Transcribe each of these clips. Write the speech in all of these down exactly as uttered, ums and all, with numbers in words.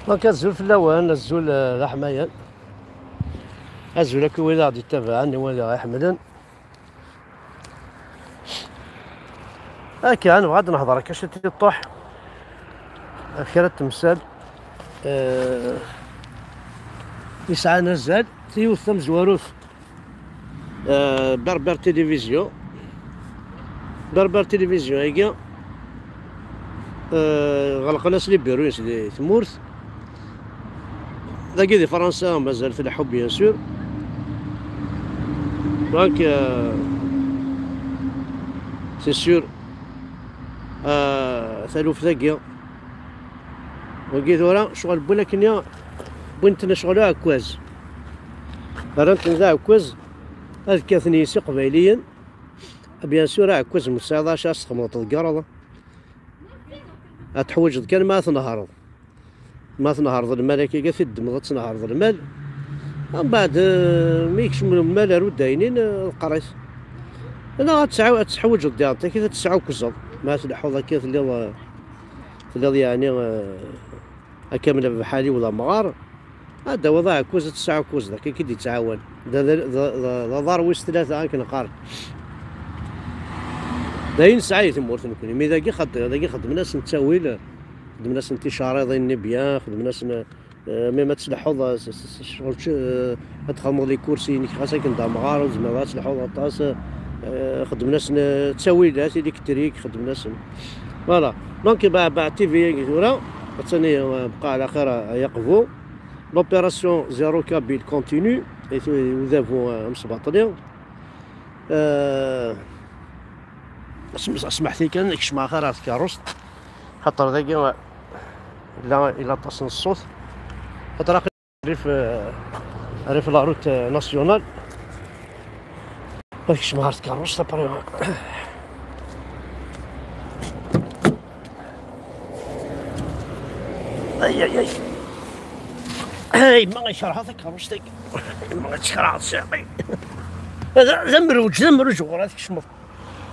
Donc, azul fell-awen, azul, eh, d aḥmayan. Azul akk i wid aɣ-d-ittabaɛen, i wid aɣ-iḥemmlen. Akka, nebɣa ad nehḍer akka ciṭ i ṭṭuḥ ɣef kra n temsal, eh, yesɛan azal, yiwet tamezwarut, eh, Berber Télévision. Berber Télévision-agi, eh, ɣelqen-as les bureaux-ines di tmurt. Dagi di Fransa mazal tleḥḥu, bien sûr. Donc, euh, c'est sûr, euh, taluft-agi, wagi tura, ccɣel wwin akken, wwin-ten ccɣel aɛekkaz. Rran-ten d aɛekkaz, ad kkaten yes-s iqbayliyen. Bien sûr, aɛekkaz ma tesɛiḍ acu ad s-txedmeḍ, tḍeggreḍ. Ad teḥwiǧeḍ kan ma ad tnehreḍ. Ma tnehreḍ lmal akka, ad t-id-ddmeḍ ad tnehreḍ lmal. Mbeɛd, eh, mi yekcem lmal ar udaynin, eh, ḍeqqer-it. Neɣ ad tesɛu-, ad teḥwiǧeḍ diɣen takit ad tesɛukkuẓeḍ. Ma tleḥḥuḍ akka telliḍ, eh, telliḍ yeɛni, eh, akka am lebḥali-w d amɣar. Ad d-tawiḍ aɛekkaz, ad tesɛukkuẓeḍ, akka i k-id-yettɛawan. D, d, d, d, d aḍar wis tlata, akken qqaren. D ayen nesɛa i tmurt nekkni. Mi dagi xed-, dagi xedmen-asen ttawil, xedmen-asen ticariḍin-nni bien, xedmen-asen, eh, même ad tleḥḥuḍ, eh, s, s, s, ccɣel, eh, ad txedmeḍ les courses-inek, xas akken d amɣar, ur tezmireḍ ad tleḥḥuḍ aṭas, eh, xedmen-asen, eh, ttawilat électriques, xedmen-asen. Voilà. Donc, Baɛbaɛ T V-agi tura, attan, eh, bqa ɛla xir, eh, ay aqbu. L'opération Zéro Kabyle continue, et c'est udabu, eh, amesbaṭli. Eh, sm-, smeḥ-iyi kan, kecmeɣ axir ɣer tkeṛṛust, xaṭer dagi, eh, ila, ila aṭas n ṣṣut. Xaṭer aql-i rrif, eh, rrif la route, eh, nationale. Ad kecmeɣ ɣer tkeṛṛust, après. Ay, ay, ay. Ay, ma ikerha takeṛṛust-agi. Ma tkeṛheḍ saɛi. D, d amruj, d amruj ɣur-a tkecmeḍ.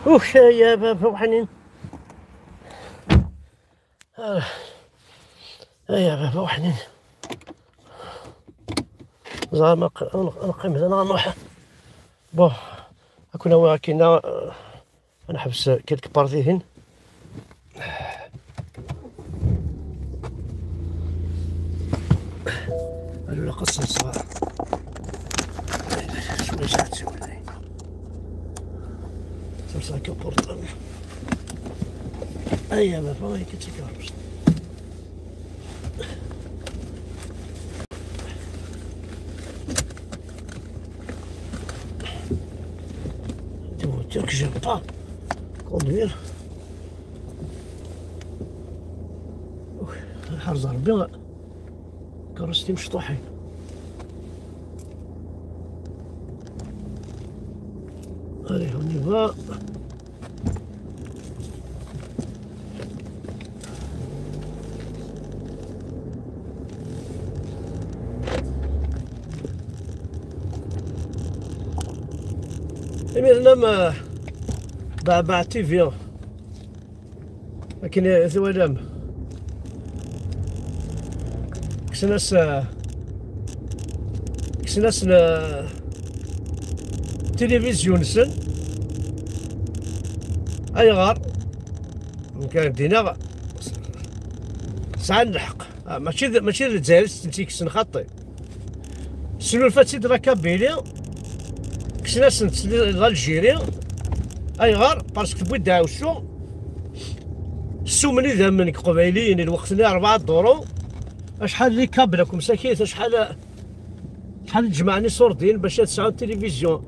Uk, ay, a baba weḥnin. Ah. Ay, a baba weḥnin. Zeɛma q-, ad neq-, ad neqqim da neɣ ad nruḥ? Bon, ad ken-awiɣ akkin, eh, ad neḥbes quelque part dihin. Alu la qas n ṣṣber. Cwiya saɛet siwel dayen. Serseɣ akka portable. Ay, a baba, ay, akka d takeṛṛust. Des voitures que j'aime pas conduire. Ḥerz Rebbi, takeṛṛust timecṭuḥin. Allez, on y va. Imir-nni, ma Baɛbaɛ T V, akken i twalam, kksen-as, kksen-as le-, tilivizyu-nsen. Ayɣer? Nekk ad d-iniɣ, sɛan lḥeqq. Ah, mačči d, mačči d Lezzayer i tt-id-ikksen xaṭi. Snulfan-tt-id la Kabylie, kksen-asen-tt l-, l'Algérie. Ayɣer? Parce que tewwi-d deɛwessu, ssumen idammen deg Iqbayliyen i lweqt-nni rebɛa duru. Acḥal n les câbles akk msakit, acḥal, acḥal n jmaɛ n iṣurdiyen bac ad sɛun tilivizyu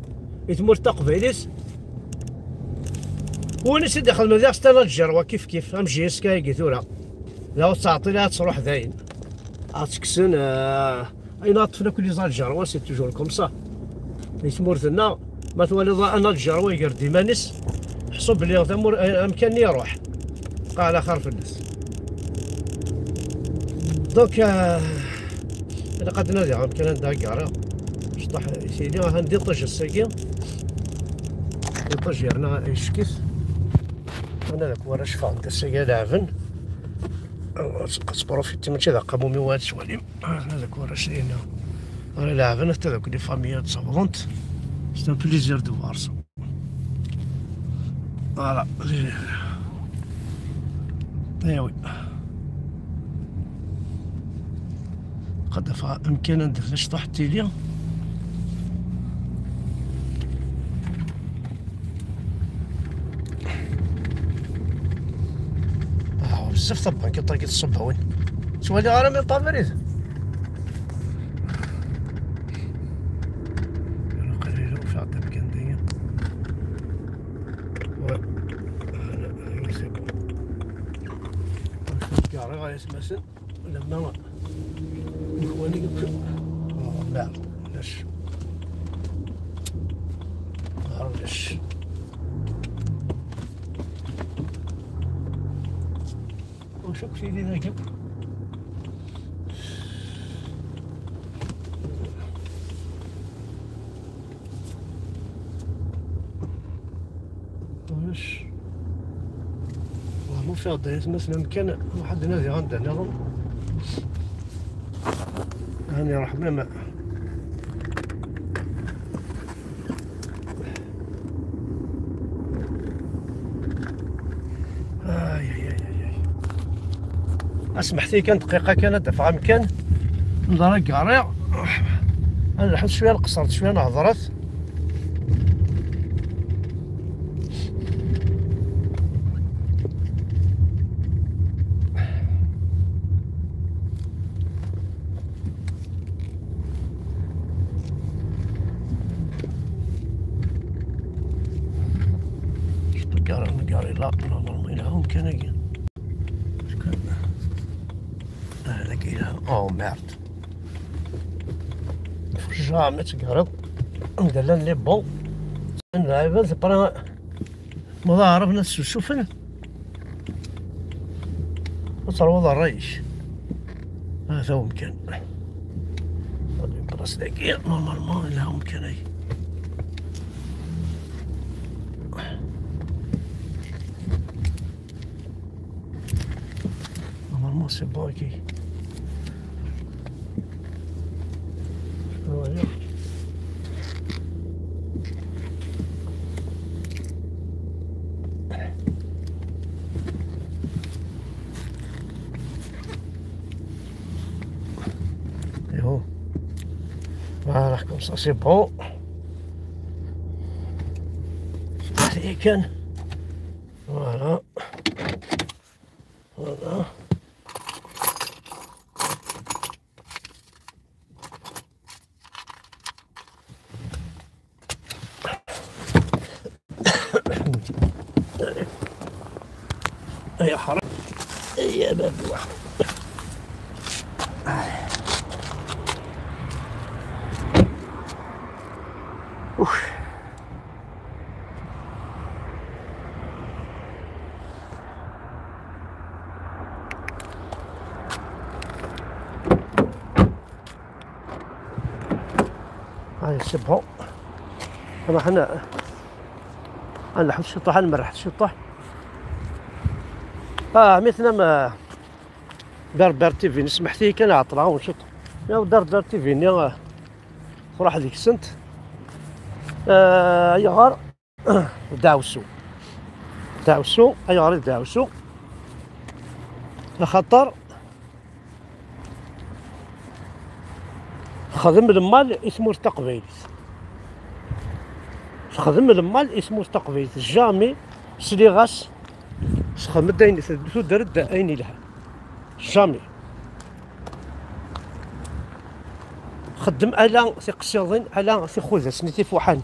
i tmurt taqbaylit. Win i s-id-ixedmen diɣ s tala n Lǧerwa kif kif, am J S K-agi tura. Daɣ ur tettɛeṭṭil ara ad truḥ dayen. Ad tt-kksen, eh, ayen ad ṭṭfen akk les Algérois, c'est toujours comme ça. Di tmurt-nneɣ, ma twaliḍ un Algérois iger-d iman-is, ḥṣu belli tamur-, eh, amkan-nni iruḥ. Bqa ɛla xir fell-as. Donc, eh, ilaq ad nadiɣ amkan anda i yeɣra. Cṭaḥ i tili, ahan d iṭij ass-agi. Iṭij yerna icekkit. Ana d warrac ffɣen-d ass-agi ad leɛben. Ad tprofiti, mačči d aqamumi wa ad twalim. Hada akk warrac dinna ara leɛben, hatta d akk les familles ad ssawḍent. C'est un plaisir de voir ça. Voilà. Eh oui. Qad afeɣ amkan anda tella cṭuḥ tili. Ah, bezzaf tabankiṭ-agi tṣebbawin. Ttwaliɣ ara mi ṭabrid. Ilaq ad iliɣ ufiɣ-d amkan dagi. Ouais. Voilà, c'est bon. Garé ɣer yesmasen. Lemma lekwani deg, oh, merde, ulac. Ah, ulac. Wacu akk tili dagi? Ulac. Wallah, ma ufiɣ-d ay atmaten amkan, ruḥ ad nadiɣ anda nniḍen. Hani ruḥ mama. Ay, ay, ay, ay, ay. Asmeḥti kan dqiqa kan ad d-afeɣ amkan. Nḍer agariɣ. Ad nḥuss cwiya lqeṣṣert, cwiya nehḍret. Garé, garé là, normalement, il a aucun gars. Ah, là, il a, oh merde. Faut jamais te garer. Anda llan les bons. Nlɛib, c'est pas ma d aɛrab n at susufen. Ad terwuḍ ṛṛay-ik. Ata umkan. Adi blas dagi, normalement, yelha umkan-agi. Normalement, c'est bon, ok. Voilà. Et oh. Voilà, comme ça, c'est bon. Allez, Ken. Voilà. Voilà. يا حرام. يا باب واحد. أوف. هاي c'est bon. انا حنا انا حط شطح، انا مرحت شطح. اه، مثلنا ما بربر تي في، نسمح فيه كان عطله ونشط. يا بربر تي في ني، آه، روح هذيك السنت. آه، يغار. دعوسو. دعوسو، أيغار دعوسو. لخاطر خدم المال إثمور تقبيلت. خدم المال إثمور تقبيلت. جامي سليغاس سخدم داين تدرد أين لها. جامي. خدم على ثقصيضين، على ثقودة، سنيتي فوحان.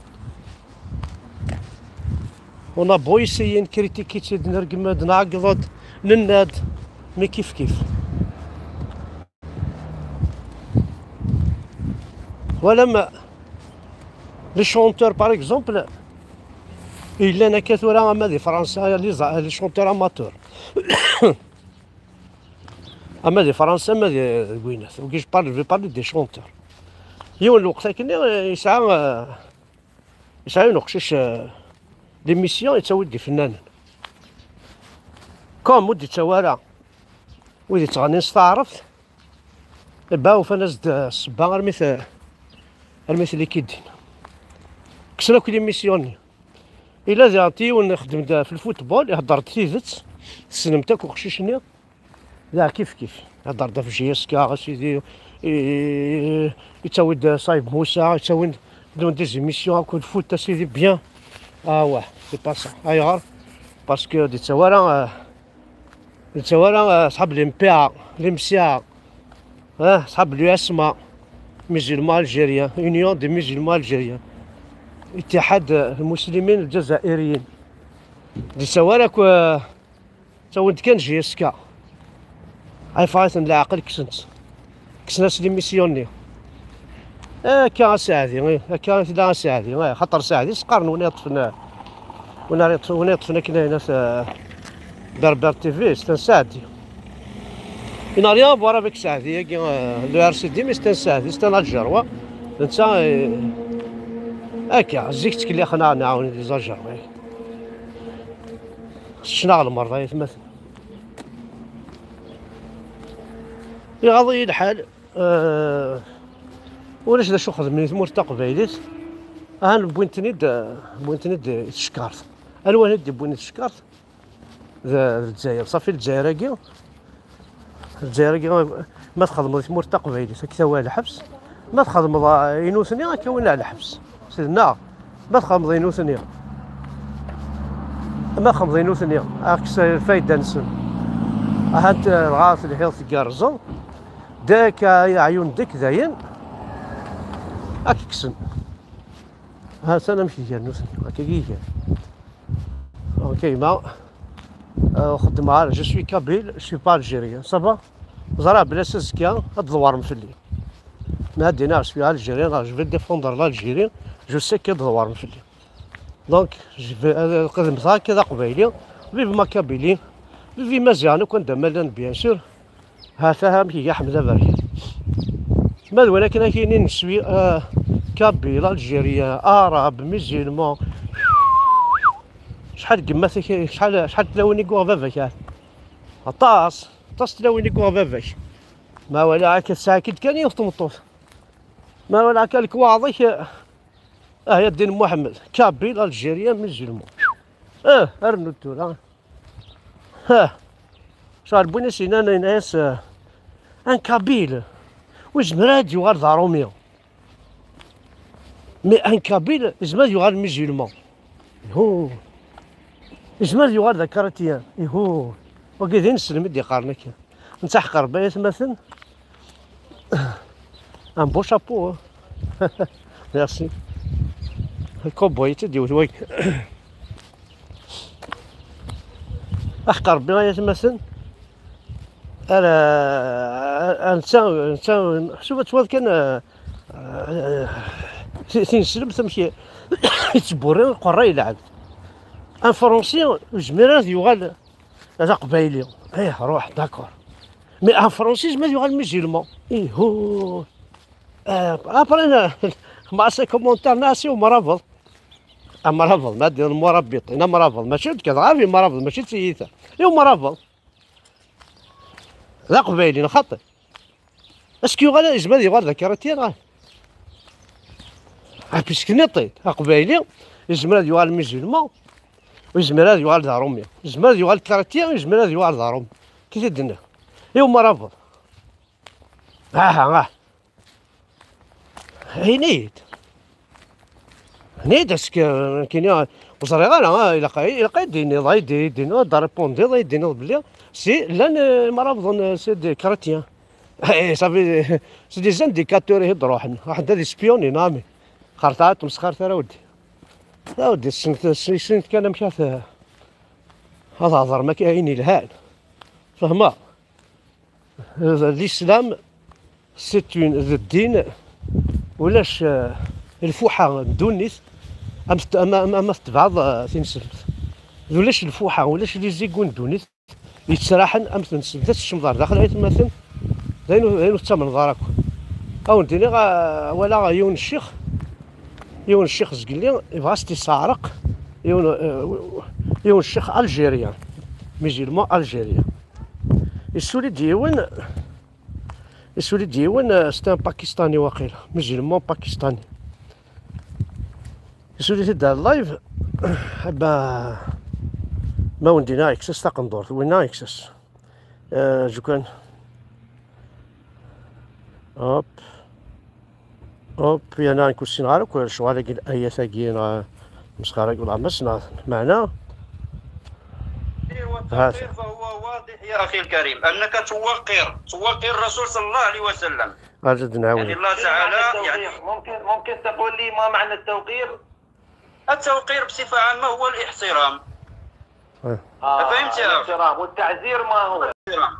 On a beau essayer نكريتيكي تيد نرقم نعقض نناد، mais كيف كيف. ولما les chanteurs par exemple يلان هكا ثورة أما دي فرنسا les chanteurs amateurs. أما دي فرنسا أما دي وينات وكي je parle, je vais parler des chanteurs. يوم الوقت كني يسعى يسعى نقشش l'émission يتسوي دي فنانين. كوم ودي تسوارا wid yettɣennin s taɛrabt, iba ufan-as-d ssebba armi t-, armi t-likidin. Kksen akk l'émission-nni. Ila diɣen yiwen ixeddem-d f lfutbol, ihedder-d tidet, tessnem-t akk uqcic-nni. Daɣ kif kif. Ihedder-d ɣef J S K, a sidi, i-, yettawi-d Saïb Moussa, yettawi-d des émissions akked foot, a sidi, bien. Ah ouais, c'est pas ça. Ayɣer? Parce que d-yettawi ara, euh, d-yettawi ara, euh, ṣḥab l'M P A, l'M C A, ah, ṣḥab l'U S M A, Musulmans Algériens, Union des Musulmans Algériens, اتحاد المسلمين الجزائريين. D-yettawi ara akk, euh, ttawin-d kan J S K. Ay ffɣen-asen leɛqel, kksen-tt. Kksen-as l'émission-nni. Akka a Saɛdi, eh, akka i tella a Saɛdi, eh, xaṭer Saɛdi s-qqaren win yeṭṭfen, win ara yeṭṭfen, win yeṭṭfen akken ayen at, eh, Berber T V, c'est un Saɛdi. Il n'a rien à voir avec Saɛdi, agi, eh, le R C D, mais c'est un Saɛdi, c'est un Algérois. Netta, eh, akka, zik ttkellixen-aɣ nɛawen les Algérois. Ccna ɣer lmerḍ ay atmaten. Iɣaḍ-iyi lḥal, eh, ulac d acu xedmen i tmurt taqbaylit. Ahan wwin-ten-id, eh, wwin-ten-id i tcekkart. Anwa i d-yewwin i tcekkart? D, d Lezzayer. Ṣafi Lezzayer-agi, Lezzayer-agi, ma txedmeḍ i tmurt taqbaylit, ad k-tawi ɣer lḥebs. Ma txedmeḍ, eh, i nutni, ad k-awin ɣer lḥebs. Sidi-nneɣ, ma txedmeḍ i nutni, ma txedmeḍ i nutni, ad k-kksen lfayda-nsen. Ahat, eh, dɣa telhiḍ tgerrzeḍ, dak, eh, aɛyun dak dayen, ad k-kksen. Ha-t-an amek i gan nutni, akka i gan. Ok, ma, euh, xeddmeɣ ara, je suis kabyle, je suis pas algérien, ça va? Ẓriɣ belli azekka ad d-tḍewrem fell-i. Ma ad d-iniɣ, je suis algérien, je vais défendre l'Algérie, je sais que ad d-tḍewrem fell-i. Donc, je vais, euh, xedmet akka d aqbayli, vive ma Kabylie, vive Imaziɣen akk anda ma llan, bien sûr. Ha-t-a amek iga Ḥmed Aberkan. Ma d win akken ad k-yinin neswi, euh, kabyle, algérien, arabe, musulman. Acḥal n yemma-k, acḥal, acḥal n tlawin i yuɣ baba-k, ah? Aṭas, aṭas n tlawin i yuɣ baba-k. Ma wala akka tesɛa-k-id kan yiwet tmeṭṭut. Ma wala akka lekwaɣeḍ-ik, ah, ya ddin Muḥemmed, kabyle, algérien, musulman. Ah, rnu-d tura. Ha. Car win i s-yennan, yenna-yas, eh, un kabyle ur yezmir ad yuɣal d aṛumi. Mais un kabyle yezmer ad yuɣal musulman. Ihu. Yezmer ad yuɣal d akratyan. Ihu. Wagi d ineslem i d-yeqqaren akken. Netta ḥeqq Rebbi ay atmaten. Un beau chapeau, hein. Merci. Cowboy i tt-id-yewwet wagi. Aḥeqq Rebbi ay atmaten. Ara, ara, netta, netta, ḥsub ad twad kan, eh, eh, ti-, tineslemt amek i, yettburri, iqerra, yelɛeb. Un Fransi ur yezmir ara ad yuɣal d aqbayli. Eh, ruḥ, d'accord. Mais un Fransi yezmer ad yuɣal musulman. Ihu. Eh, après, na-, ma c'est commentaire, na, c'est umrabeḍ. Amrabeḍ, ma d-, murabiṭin, amrabeḍ, mačči d kra, ɣer imrabeḍ, mačči d tiyita. I umrabeḍ? D aqbayli, neɣ xaṭi? Est-ce que yuɣal, yezmer ad yuɣal d akratyan, neɣ? Ah, puisque tenniḍ-t-id, aqbayli, yezmer ad yuɣal musulman, u yezmer ad yuɣal d aṛumi. Yezmer ad yuɣal kratyan, yezmer ad yuɣal d aṛumi. Kif i d-tenniḍ? I umrabeḍ? Aha, ah. Ini-d. Ini-d, est-ce que, nekkini, ur ẓriɣ ara, ah, ilaq, ilaq ad d-tiniḍ, ad d-, d-tiniḍ, ad d-répondiḍ, ad d-tiniḍ belli si llan, eh, imrabḍen, eh, c'est des chrétiens. Eh, ça fait, c'est des indicateurs i d-ruḥen. Waḥed ad ispiyuni, neɣ ami. Xerta, ur tmesxir ara, a weddi. A weddi, ssnet, ssnet kan amek ad, ad tehḍrem akka, ayen yelhan. Fehmeɣ. L'islam, c'est une, d ddin, ulac, eh, lfuḥa n ddunit, am t-, am, am, am ma tetbeɛeḍ, eh, tineslemt. D ulac lfuḥa, ulac les égouts n ddunit yettraḥen am tensemt, ad tekcmeḍ ɣer daxel ay atmaten, d ayen, d ayen ur tettamneḍ ara akk. Ad wen-d-iniɣ, eh, walaɣ yiwen ccix, yiwen ccix zgelli, yebɣa s-t-isseɛreq, yiwen, eh, yiwen ccix algérien, musulman algérien. Yessuli-d yiwen, yessuli-d yiwen, euh, c'est un Pakistani waqila, musulman pakistani. Yessuli-t-id ar live, bah, ma wen-d-yenna yekkes-as taqendurt, winna yekkes-as. Euh, lukan. Hop. Hop, yerna nekk ur ssineɣ ara akk lecɣal-agi, ayat-agi, neɣ mesxer-agi, wala ma ssneɣ meɛna. والتوقير فهو واضح يا أخي الكريم، أنك توقر، توقر الرسول صلى الله عليه وسلم. Ad d-nɛawed. يعني الله تعالى يعني ممكن ممكن تقول لي ما معنى التوقير؟ التوقير بصفة عامة هو الاحترام. آه فهمت يا أخي؟ الاحترام. والتعزير ما هو؟ الاحترام.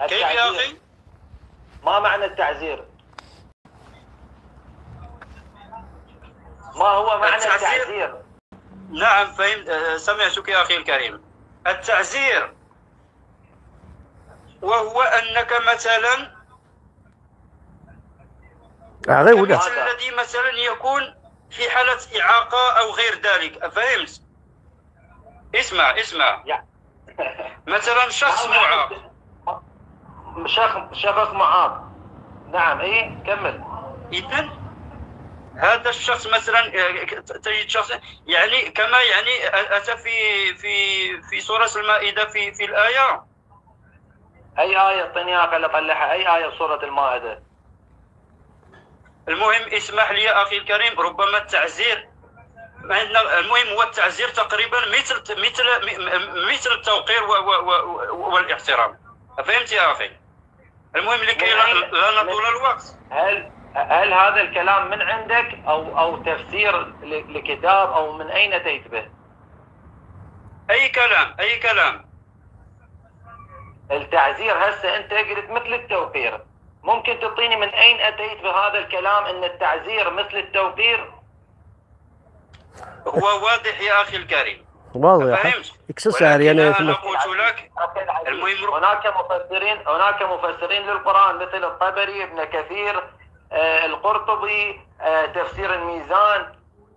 كيف يا التعزير. أخي؟ ما معنى التعزير؟ ما هو معنى التعزير. التعزير؟ نعم، فهمت، آه، سمعتك يا أخي الكريم. التعزير وهو أنك مثلا Ɛḍi wula. مثل الذي مثلا يكون في حالة إعاقة أو غير ذلك، فهمت؟ اسمع، اسمع. يا. مثلا شخص معاق. شخص شخص معاق. نعم، ايه، كمل. إذن هذا الشخص مثلا، آه، تجد شخص يعني كما يعني أتى في في في سورة المائدة في في الآية. اي آية؟ اعطيني اياها خليني اطلعها. اي آية بسورة المائدة؟ المهم اسمح لي يا أخي الكريم، ربما التعزير، ما عندنا، المهم هو التعزير تقريبا مثل مثل مثل التوقير و- و- و- والاحترام. فهمت يا أخي؟ المهم لكي لا, لا نطول الوقت. هل هل هذا الكلام من عندك او او تفسير ل- لكتاب او من اين اتيت به؟ أي كلام، أي كلام. التعزير هسه انت قلت مثل التوقير، ممكن تعطيني من اين اتيت بهذا الكلام ان التعزير مثل التوقير؟ هو واضح يا أخي الكريم. واضح. فهمت؟ Iksa-as ɛeryan ولكن ay أنا atma. قلت لك، أخي العزيز، المهم رو- هناك مفسرين، هناك مفسرين للقرآن مثل الطبري، ابن كثير، آه، القرطبي، آه، تفسير الميزان.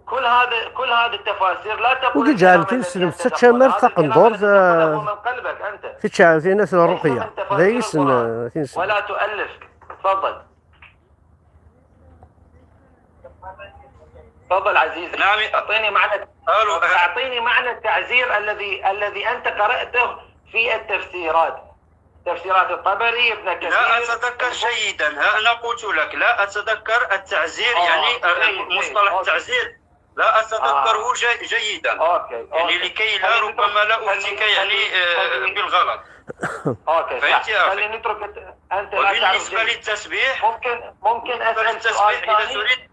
كل هذا، كل هذه التفاسير لا تقول وقد الكلام جعلت الذي تسلم أنت تقول. تتشمر هذا الكلام تقندور، الذي تقوله آه، من قلبك أنت. Tiččɛawtin at ليس Lruqya. من تفاسير D ayen القرآن. tin. ولا تؤلف. تفضل. تفضل عزيزي. نعم. أعطيني معنى، ألو، أه. أعطيني معنى التعزير الذي، الذي أنت قرأته في التفسيرات. تفسيرات الطبري، ابن كثير. لا أتذكر جيدا، ها أنا قلت لك لا أتذكر التعزير، آه، يعني جيد، جيد. مصطلح أوكي. التعزير لا أتذكره آه. جي- جيدا. أوكي، يعني أوكي. لكي لا خلينا ربما لا نترك، أفتيك خلينا، يعني خلينا، آه، خلينا. بالغلط. أوكي، فهمت صح. يا أخي؟ خلينا نترك أنت لا تعرف وبالنسبة شيء. للتسبيح، ممكن، ممكن بالنسبة أسأل سؤال للتسبيح إذا ثاني؟ تريد،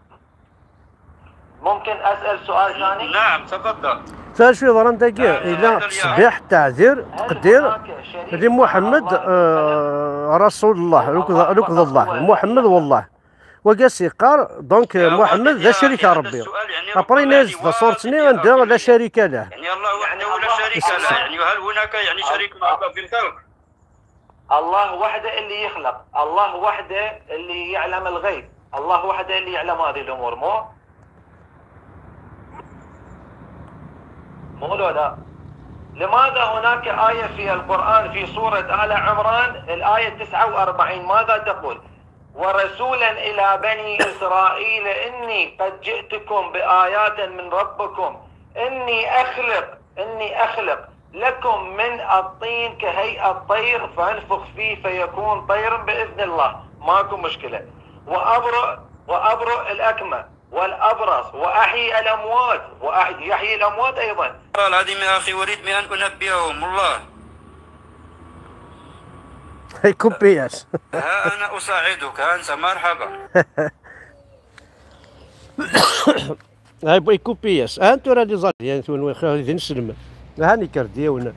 ممكن أسأل سؤال ثاني؟ نعم تفضل. Tacu yeḍran dagi? نعم، Illa تفضل يا ttesbiḥ, teɛzir, هل tqeddir, هناك شريك di Muḥemmed, مع الله؟ eh, Rasulullah, الله akked d فقط Allah. هو Muḥemmed الإله. Wallah. Wagi as-yeqqar, donc, يا Muḥemmed d واضح يا acrik أخي، n هذا Rebbi. السؤال يعني Après, ربما yenna-yas-d يعني taṣurt-nni واضح يا anda la أخي. sharika lah. يعني الله يعني وحده لا الله شريك اسمع. له، يعني هل هناك يعني شريك مع الله في الخلق؟ الله وحده اللي يخلق، الله وحده اللي يعلم الغيب، الله وحده اللي يعلم هذه الأمور، مو؟ مو لو لا؟ لماذا هناك آية في القرآن في سورة آل عمران الآية تسعة وأربعين ماذا تقول؟ ورسولا إلى بني إسرائيل إني قد جئتكم بآيات من ربكم إني أخلق، إني أخلق لكم من الطين كهيئة الطير فأنفخ فيه فيكون طيرا بإذن الله، ماكو مشكلة. وأبرئ، وأبرئ الأكمه والأبرص وأحيي الأموات، وأحيي، يحيي الأموات أيضا. والله العظيم يا أخي وليد، بأن أنبئهم والله. Ikupi-yas. ها أنا أساعدك، ها أنت مرحبا. Ay, ikupi-yas. Ahan tura les Algériens, tun wi xir d inselmen. Ahan ikker-d yiwen.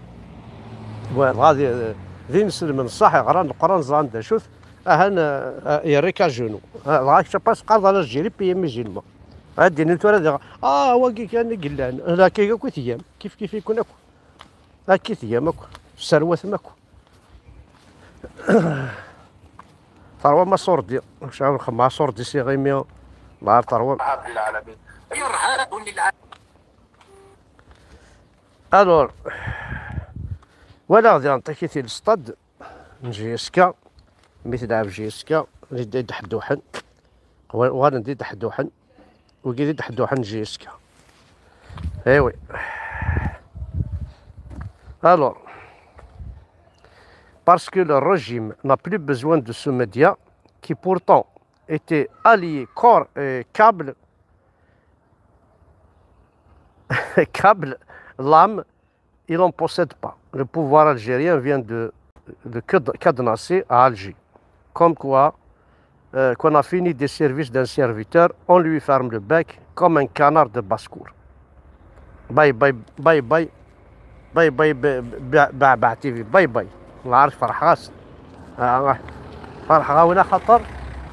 Wa, dɣa d, d inselmen, ṣṣaḥ, ɣran Leqran, ẓran d acu-t. Ahan, eh, yerra-k à genoux. Ah, dɣa kečč après teqqareḍ à l'Algérie pays musulman. Ad d-inin tura diɣ, ah, wagi kan i yellan. Akka akk i tgam. Kif kif ikun akk. Akka i tgam akk. Tesserwatem akk. Terwam aṣurdi. Cɛab nxemmem aṣurdi s iɣimi. Mar terwam. رب العالمين. يرهب للعالمين. Alors, walaɣ diɣen takit i lestad. n J S K, mi telɛeb J S K, d, d ḥedduḥen. Wa-, walan d iḥedduḥen. Wigi d iḥedduḥen n J S K. Eh oui. Alors, parce que le régime n'a plus besoin de ce média qui pourtant était allié corps et câble, câble, lame, il n'en possède pas. Le pouvoir algérien vient de, de cad-, cadenasser à Alger. Comme quoi, euh, qu'on a fini des services d'un serviteur, on lui ferme le bec comme un canard de basse-cour. Bye bye, bye bye, bye bye, Beɛbeɛ T V, bye bye. Nɛarf ferḥeɣ-as. Ah, ferḥeɣ-awen axaṭer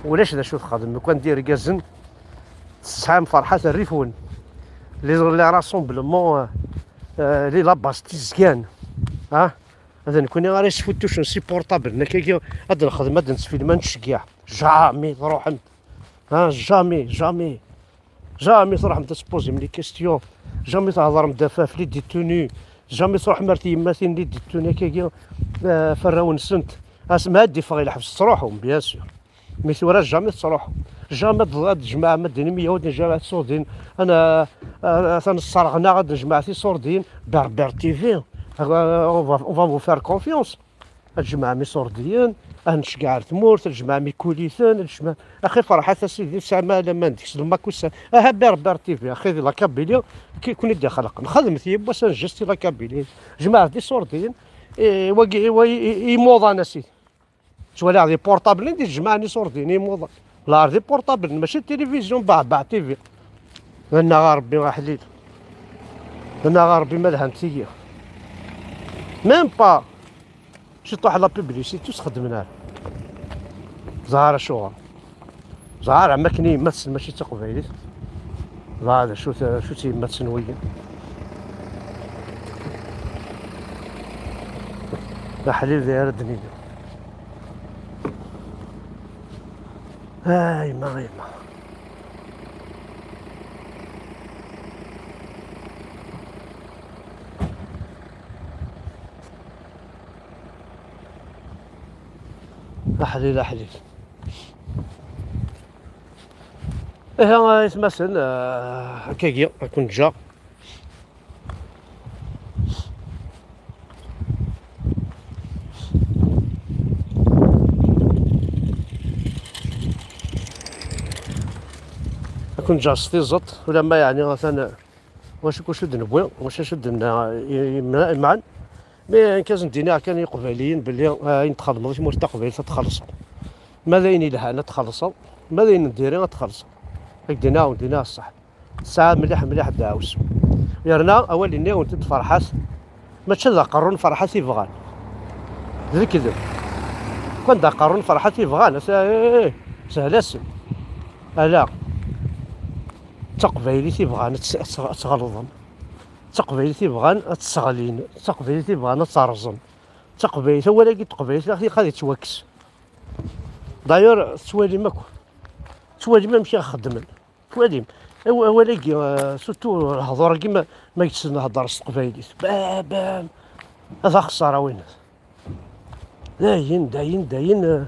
ulac d acu texdem. Lukan d irgazen tesɛam ferḥat rrif-wen. Les, les rassemblements, euh, euh, les labas tizgan. Ah, d nekkni ara yesfutucen si portable. Nekk agi ad nexdem, ad nettfilm, ad nceggeɛ. Jamais truḥem. Ah, jamais, jamais. Jamais truḥem ad tpozim les questions. Jamais thedrem d afaf les détenus. Jamais truḥem ar tyemmatin les détenus akkagi, euh, f arraw-nsent. Asmi ad d-iffeɣ i lḥebs truḥem, bien sûr. Mi tura jamais tettruḥu. Jamais ad, ad tjemɛem ad d-inim yaw ad njemɛ tisurdin. Ana, a, atan sserɣen-aɣ ad njemɛ tisurdin. Berber T V. Euh, on va, on va vous faire confiance. Ad tjemɛem isurdiyen, ad nceggeɛ ar tmurt, ad tjemɛem ikuliten, ad tjemɛem. Axi ferḥat a sidi, tesɛam alaman deg-s lmakusa. Aha Berber T V, axi di la Kabylie, ki-, kun i d-ixelqen. Xedmet yiwwas un geste i la Kabylie. Jemɛet-d isurdiyen, i, wagi, i, wa, i, i, imuḍan a sidi. Ttwaliɣ di portable i d-jemɛen isurdiyen, imuḍan. La, di portable, mačči télévision, Beɛbeɛ T V. Annaɣ a Rebbi aḥlil. Annaɣ a Rebbi ma lhant tigi. Même pas. Ciṭuḥ la publicité ur s-xeddmen ara. Ẓer acuɣer. Ẓer am akken yemma-tsen mačči d taqbaylit. Ẓer d acu t-, acu-tt yemma-tsen wigi. D aḥlil d ara d-nini. Ay ma, ay ma. Aḥlil, aḥlil. Ihi, aytmaten, ah, akkagi, ad ken-ǧǧeɣ. Ad ken-ǧǧeɣ s tiẓeṭ, ulamma yeɛni atan wacu, wacu d-newwi, wacu, acu d-nna i, i, i, iman. Mi nekk ad sen-d-iniɣ kan i Iqbayliyen belli, ah, ayen txedmeḍ i tmurt taqbaylit ad txellṣeḍ. Ma d ayen ilhan ad txellṣeḍ, ma d ayen n diri ad txellṣeḍ. Ad k-d-iniɣ, ad k-d-iniɣ ṣṣeḥ. Tesɛa mliḥ, mliḥ ddeɛwessu. Yerna awal-nni n tiṭ Ferḥat, mačči d aqerru n Ferḥat i bɣan. D lekdeb. Kan d aqerru n Ferḥat i bɣan, asa, eh, eh, sehla-sen. Ala. D taqbaylit i bɣan ad tt-, ad tt-, ad tt-ɣelḍen. D taqbaylit i bɣan ad tt-sseɣlin. D taqbaylit i bɣan ad tt-rẓen. D taqbaylit, awal-agi n teqbaylit, ad, ad yettwakkes. D'ailleurs, tettwalim akk. Tettwalim amek i ɣ-xeddmen. Tettwalim. Aw-, awal-agi, euh, surtout lehdur-agi ma, ma yettnehder s teqbaylit. Bam, bam. Ad axeṣṣar a winat. Dayen, dayen, dayen, euh,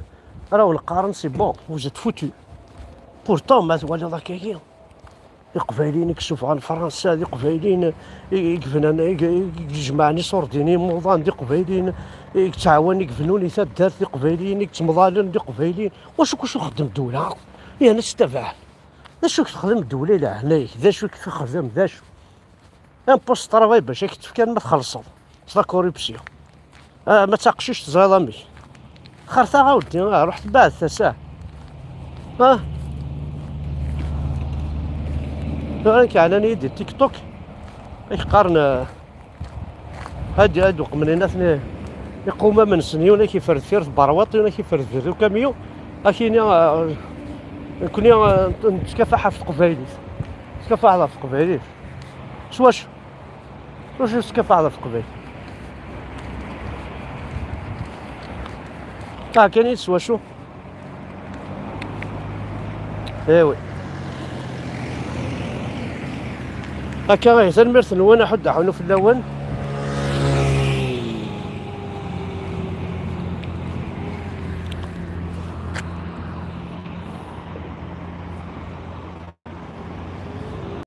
ara wen-qqaren, c'est bon, vous êtes foutus. Pourtant, ma twaliḍ akkagi, Iqbayliyen i yessufɣen Fransa, d Iqbayliyen i, i yebnan, i, i, i yejemɛen iṣurdiyen imuḍan, d Iqbayliyen i yettɛawan i yebnun i taddart, d Iqbayliyen i yettemḍalen, d Iqbayliyen. Wacu, wacu txeddem ddula? Yerna tettabaɛ. D acu i texdem ddula i leɛnaya-k? D acu i texdem? D acu? Impost n ṛṛabay bac ad k-t-fkan ma txellṣeḍ s la corruption. Ah, ma d taqcict teẓriḍ amek. Xerta a weddi, ah, ruḥ tbeɛd tasa. Ah. Tura nekk ɛnan-iyi-d di TikTok. Ak qqaren, ah, ad, ad uqmen inatni iqumam-nsen, yiwen ak ifer deffir tberwaṭ, yiwen ak ifer deffir ukamyun. Ak ini, ah, nekni, ah, nettkafaḥ ɣef teqbaylit. Nettkafaḥ ɣef teqbaylit. S wacu? S wacu tettkafaḥeḍ ɣef teqbaylit? Ah, kan i s wacu? Eh oui. Akka ihi, tanemmirt-nwen, aḥuddu aḥunu fell-awen.